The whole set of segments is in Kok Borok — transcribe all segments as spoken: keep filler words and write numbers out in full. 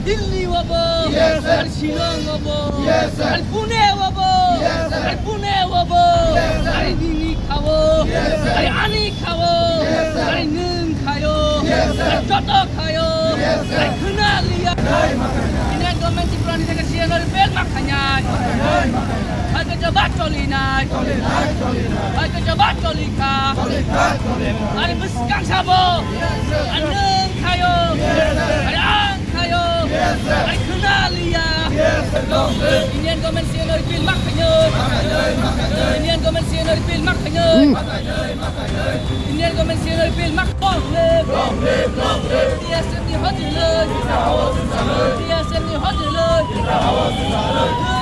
Delhi obo, Yes, sir. Ar Shillong obo, Yes, sir. Ar Pune obo, Yes, sir. Ar Pune obo, Yes, sir. Ar nini khao, Yes, sir. Ar ani khao, Yes, sir. Ar nwng khayo, Yes, sir. Ar joto khayo, Yes, sir. Ar khna liya. Jai Makhainai. Indian government Tripura ni jaga C A A no repeal ma khainai. Jai Makhainai. Hai ke jawab choli nai. Choli nai, choli nai. Hai ke jawab choli kha. Choli kha, choli kha. Ari bwskang sabo. Yes, sir. Ar nwng khayo. Yes, sir. Ar ang khayo. Yes, sir. Ar khna liya. Yes, sir. Long live. Indian government C A A no repeal ma khainai. Ma khainai, ma khainai. Indian government C A A no repeal ma khainai. Hmm. Ma khainai, ma khainai. Indian government C A A no repeal ma khainai. Long live, long live. T S F ni hojiloi. T S F ni hojiloi. Thwi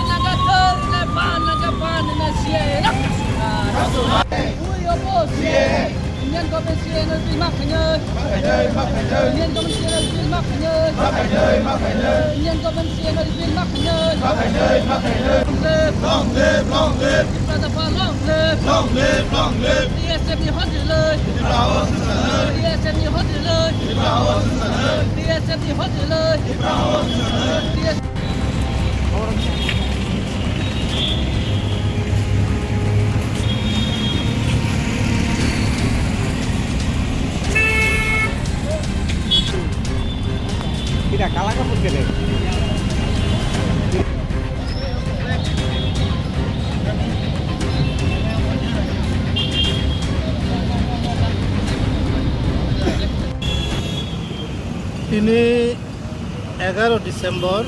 nangkha thwi, nai phan nangkha phan, nai C A A no kasumar. Kasumar. Ui obo C A A. Indian government C A A no repeal ma khainai. Ma khainai, ma khainai. Indian government C A A no repeal ma khainai. Ma khainai, ma khainai. Indian government C A A no repeal ma khainai. Ma khainai, ma khainai. Long live. Long live, long live. Tipra Motha long live. Long live, long live. T S F ni hojiloi. Tipra Motha long live. T S F ni hojiloi. Tipra Motha long live. T S F ni hojiloi. Tipra Motha long live. T S F Tidak kalah kan mungkin. Tini egaro December,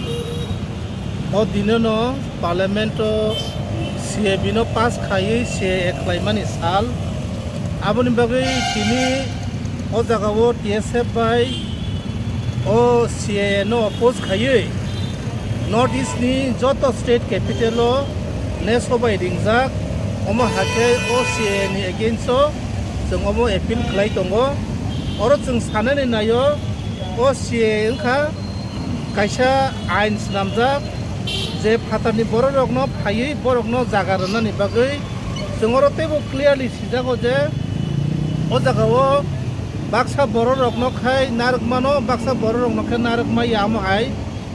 o dinono Parliament-o C A B no pass khaiwi C A A khlaimani sal. Aboni bagwi tini o jagao T S F bai o C A A no oppose khaiwi North East ni joto state capital o nesobai ringjak, omo hakhe o C A A ni against o chwng omo appeal khlai tongo. Oro chwng sanani naio, o C A A wngkha kaisa ain swnamjak, je phatarni bororokno phaiwi borokno jaga rwnani bagwi. Chwng oro teibo clearly sijago je o jagao baksa bororokno khai narwkmano, baksa bororokno khe narwkmaya, amo hai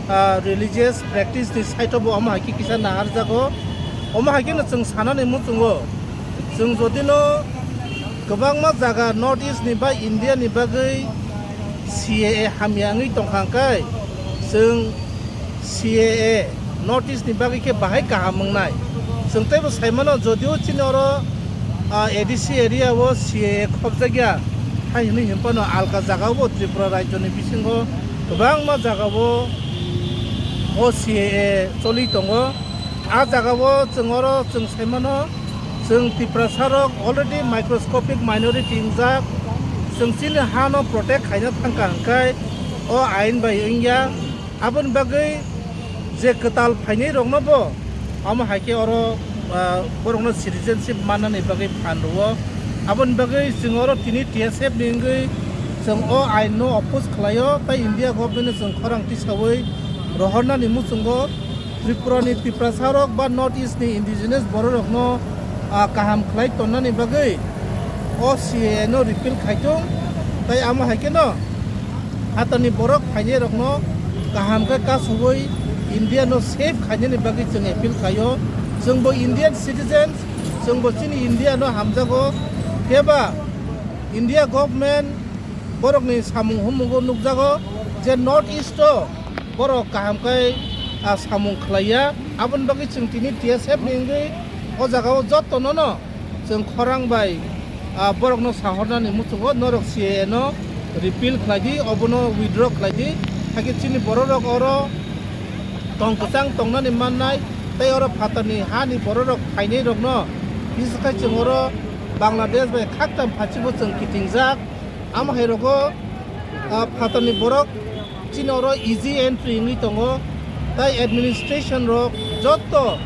ah, religious practice ni side o bo omo hai khe kisa naharjago. Omo hai kheno chwng sanani muchungo, chwng jodino kwbangma jaga North East ni ba India ni bagwi C A A hamya wngwi tongkha hwnkhe, chwng C A A North East ni bagwi khe bahai kaham wngnai. Chwng teibo saimano, jodio chini oro, ah, A D C area o C A A khopjakya hai hwnwi hinphano alka jagao bo Tripura rajyo ni bisingo kwbangma jagao o C A A choli tongo. A jagao chwng oro chwng saimano, chwng Tiprasa rok already microscopic minority wngjak. Chwng chini hano protect khaina thangkha hwnkhe o ain bai wngya. Aboni bagwi je kwtal phainai rokno bo amo hai khe oro, ah, borokno citizenship mannani bagwi phan rwo. Aboni bagwi chwng oro tini T S F ni wngwi chwng o ain no oppose khlaio, tei India government no chwng khorang tisawi rohornani muchungo Tripura ni Tiprasa rok ba North East ni indigenous borok rokno, ah, kaham khlai tonnani bagwi o C A A no repeal khai thung, tei amo hai kheno phatarni borok phainai rokno kaham khe kasubui India no save khainani bagwi chwng appeal khaio. Chwng bo Indian citizens, chwng bo chini India no hamjago, phiya ba India government borokni samung humung o nukjago je North East o borok kaham khe, ah, samung khlaiya. Aboni bagwi chwng tini T S F ni wngwi o jagao jotono no chwng khorang bai, ah, borokno sahornani muchungo norok C A A no repeal khlai di, obono withdraw khlai di. Hakhe chini bororok oro tong kwchang tongnani mannai tei oro phatarni hani bororok phainai rokno, bises khe chwng oro Bangladesh bai khaktam phachibo chwng kitingjak. Amo hai rogo, ah, phatarni borok chini oro easy entry wngwi tongo, tei administration rok joto,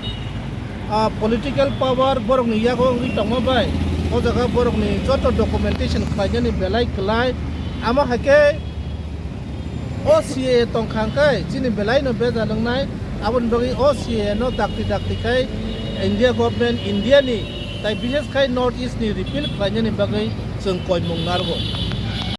ah, political power borokni yago wngwi tongma bai o jaga borokni joto documentation khlainani belai kwlai. Amo hai khe o C A A tongkha hwnkhe chini belaino bejal wngnai, aboni bagwi o C A A no dakti dakti khai India government, India ni, tai bises khai North East ni repeal khlainani bagwi chwng koimung narwgo.